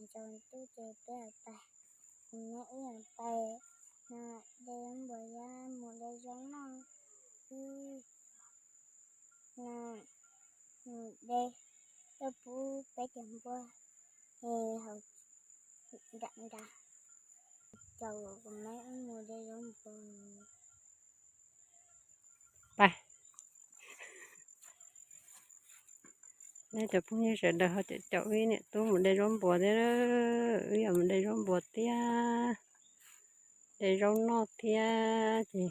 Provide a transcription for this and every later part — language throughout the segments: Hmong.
Tsaus ntuj ces peb pais, neb wb pais no de zaub npua thiab mus de zaub noj, wb no mus de, tuaj pub peb cov npua es hauv nram nrad, caum kuv neb wb mus de zaub npua. Pais. Neb cov phooj ywg sawv daws ho caum caum wb niam tub mus de zaub npua thiab, wb yuav mus de zaub npua thiab, de zaub noj thiab ces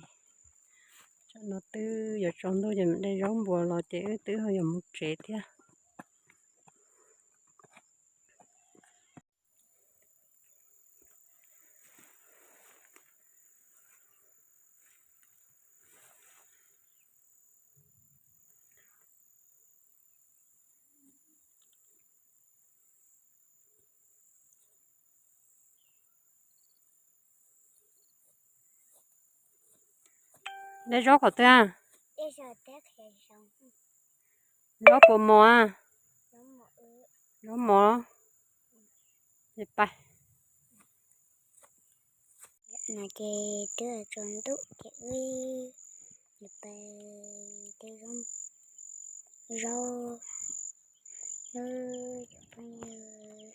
tsam no twb yuav tsaus ntuj ces mus de zaub npua los ces wb twb ho yuav mus tsev thiab. De zaub qhov twg? Zaub puas mos? Zaub mos. Ces pais. No ces twb tsaus ntuj ces wb yuav pais de zaub, zaub, cov phooj ywg.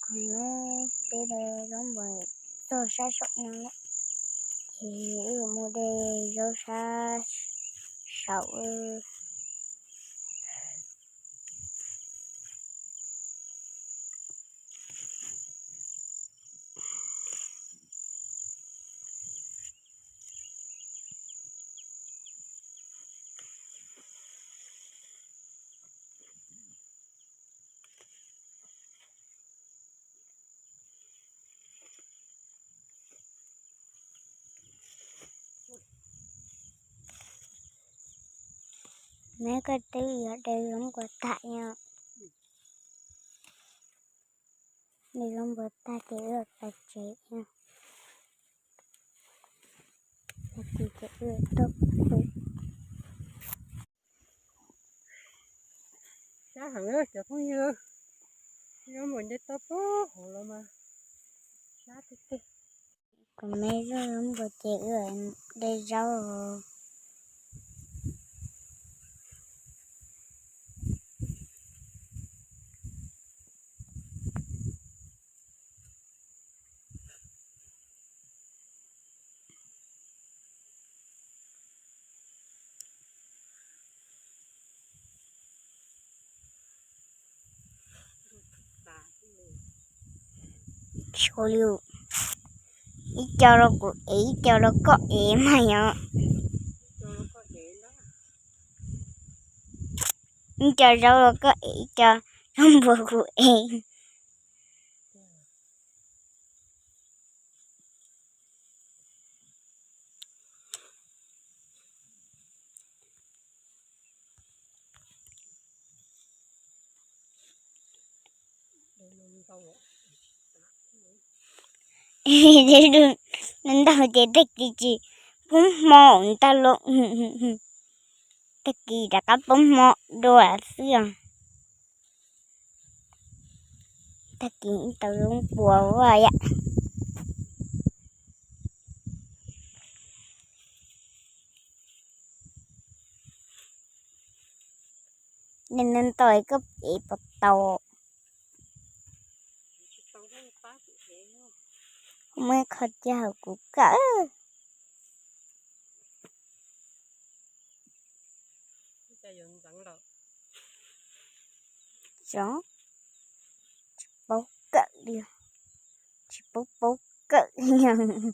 Qhov no peb de zaub npua txog sab saum no lawm, ces wb mus de zaub sab saum. Neb, koj twb yuav de zaub npua tag no. De zaub npua tag ces wb pais tsev no. Tag kis ces wb tuaj pw. Sab heev cov phooj ywg, zaub npua nce toj puag hauv los mas sab tiag tiag. Kuv me zaub npua ces wb de zaub. Tshuav li, ib co rau kuv ev, ib co rau koj ev mas yog. Ib co zaub rau koj ev, ib co zaub npua kuv ev. Ntau ces tag kis tsis poob hmo ntag los, tag kis rov qab poob hmo dua xwb os. Tag kis tau zaub npua ua yam. Nws nws nto koj ev puas tau? Muaj ib qho cia hauv kuv kawm. Tsis paub kawm li, tsis paub paub kawm li.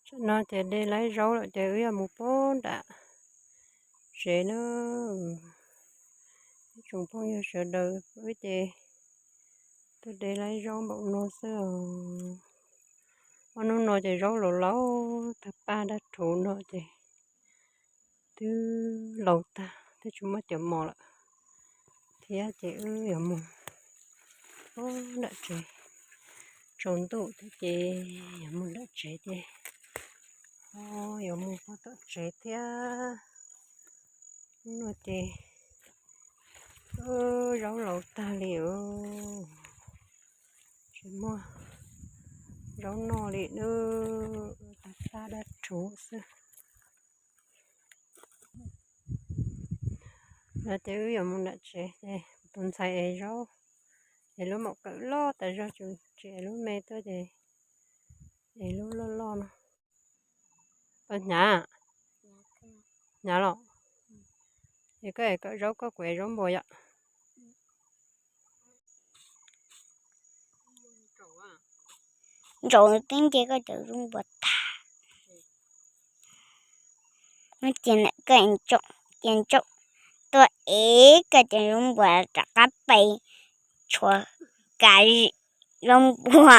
Tam no ces de laib zaub lawm ces wb yuav mus pab nram tsev na. Ib tsoom phooj ywg sawv daws, wb ces tuaj de laib zaub npaum no xwb os. Ob hnub no ces zaub laus laus tag, paj dab rhuv no ces twb laus tag, twb tsis muaj cov mos lawm thiab ces wb yuav mus pab nram tsev. Tsaus ntuj thiab ces yuav mus nram tsev ces yuav mus pab tom tsev thiab. Hnub no ces zaub laus tag li os, tsis muaj zaub noj li, tag paj dab rhuv xwb. No ces wb yuav mus nram tsev ces tus ntxhais ev zaub, ev lub maum kawm loj tas zog, tsis ev lub me tuaj ces ev lub loj loj no. Hnyav, hnyav los? Es koj ev kawm zaub, koj kuv ev zaub npua yom. Ntsaum teb nce koj cov zaub npua tag. Ces koj cia ntsaum tuaj ev koj cov zaub npua rov qab pais tshuav kav zim zaub npua.